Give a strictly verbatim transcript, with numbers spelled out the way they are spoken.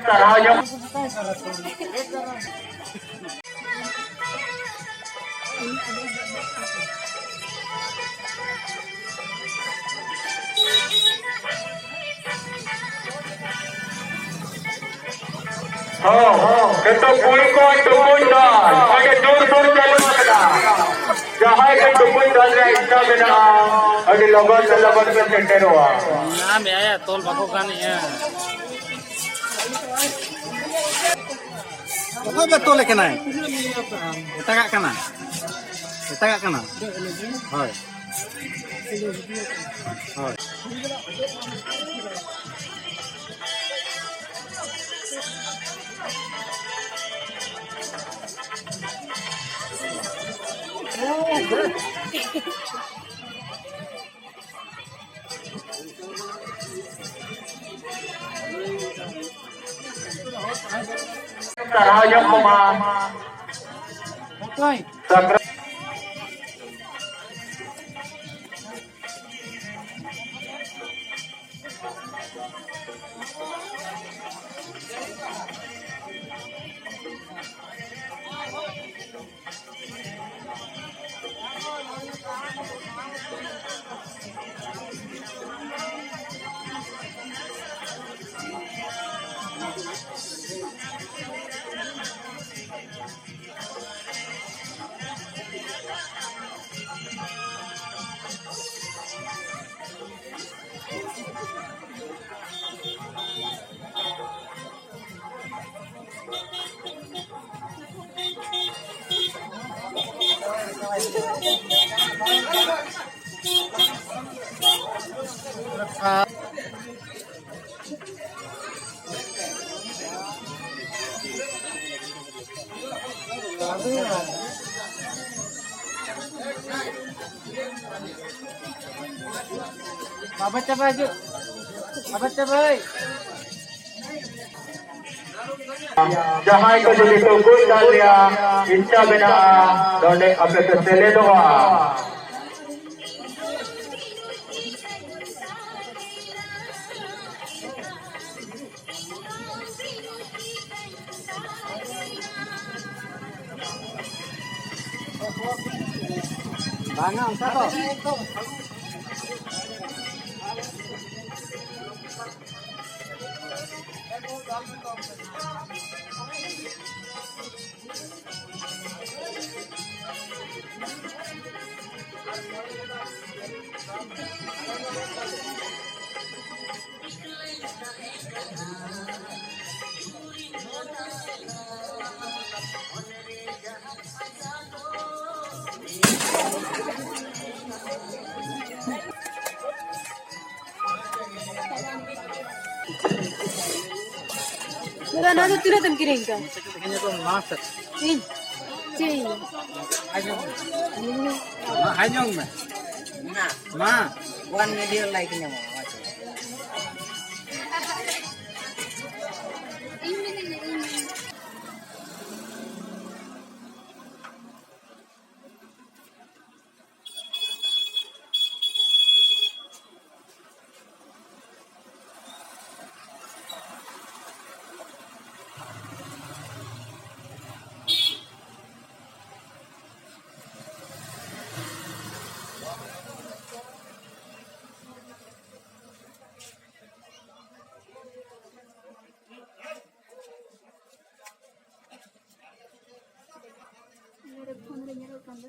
ᱥᱟᱨᱦᱟᱣ ᱧᱚᱜ᱾ ᱦᱚᱸ, ᱦᱚᱸ, ᱱᱤᱛᱚᱜ ᱠᱩᱲᱤ ᱠᱚ ᱴᱩᱠᱩᱡ ᱫᱟᱞ ᱟᱹᱰᱤ ᱡᱳᱨ ᱥᱳᱨ ᱪᱟᱹᱞᱩ ᱟᱠᱟᱱᱟ᱾ ᱡᱟᱦᱟᱸᱭ ᱜᱮ ᱴᱩᱠᱩᱡ ᱫᱟᱞ ᱨᱮᱭᱟᱜ ᱤᱪᱪᱷᱟ ᱢᱮᱱᱟᱜᱼᱟ, ᱟᱹᱰᱤ ᱞᱚᱜᱚᱱ ᱥᱮ ᱞᱚᱜᱚᱱ ᱯᱮ ᱥᱮᱴᱮᱨᱚᱜᱼᱟ᱾ ᱧᱟᱢᱮᱜᱼᱟᱭᱟ, ᱛᱚᱞ ᱵᱟᱠᱚ ᱜᱟᱱᱮᱜᱼᱟ᱾ ᱚᱠᱚᱭ ᱯᱮ ᱛᱚᱞᱮ ᱠᱟᱱᱟᱭ? ᱮᱴᱟᱜᱟᱜ ᱠᱟᱱᱟ, ᱮᱴᱟᱜᱟᱜ ᱠᱟᱱᱟ᱾ ᱦᱳᱭ, ᱦᱳᱭ᱾ ᱥᱟᱨᱦᱟᱣ ᱧᱚᱜ ᱠᱚᱢᱟ᱾ ᱥᱟᱠᱨᱟ- ᱵᱟᱵᱟ ᱪᱟᱵᱟ ᱦᱤᱡᱩᱜ᱾ ᱵᱟᱵᱟ ᱪᱟᱵᱟᱭ᱾ ᱡᱟᱦᱟᱸᱭ ᱠᱚ ᱡᱩᱫᱤ ᱴᱩᱠᱩᱡ ᱫᱟᱞ ᱨᱮᱭᱟᱜ ᱤᱪᱪᱷᱟ ᱢᱮᱱᱟᱜᱼᱟ, ᱱᱚᱰᱮ ᱟᱯᱮ ᱯᱮ ᱥᱮᱞᱮᱫᱚᱜᱼᱟ᱾ ᱵᱟᱝᱟ, ᱚᱱᱠᱟ ᱫᱚ᱾ ᱫᱟᱫᱟ, ᱱᱚᱣᱟ ᱫᱚ ᱛᱤᱱᱟᱹᱜ ᱛᱮᱢ ᱠᱤᱨᱤᱧ ᱠᱟᱜ? ᱤᱧ? ᱪᱮᱫ ᱤᱧ? ᱢᱟ, ᱦᱟᱭ ᱧᱚᱜ ᱢᱮ᱾ ᱢᱟ᱾ ᱚᱣᱟᱱ ᱢᱤᱞᱤᱭᱚᱱ ᱞᱟᱭᱤᱠ ᱧᱟᱢᱚᱜᱼᱟ, ᱢᱟ ᱪᱮᱫ? ᱱᱚᱰᱮ ᱯᱷᱳᱱ ᱨᱮ ᱧᱮᱞᱚᱜ ᱠᱟᱱ ᱫᱚ᱾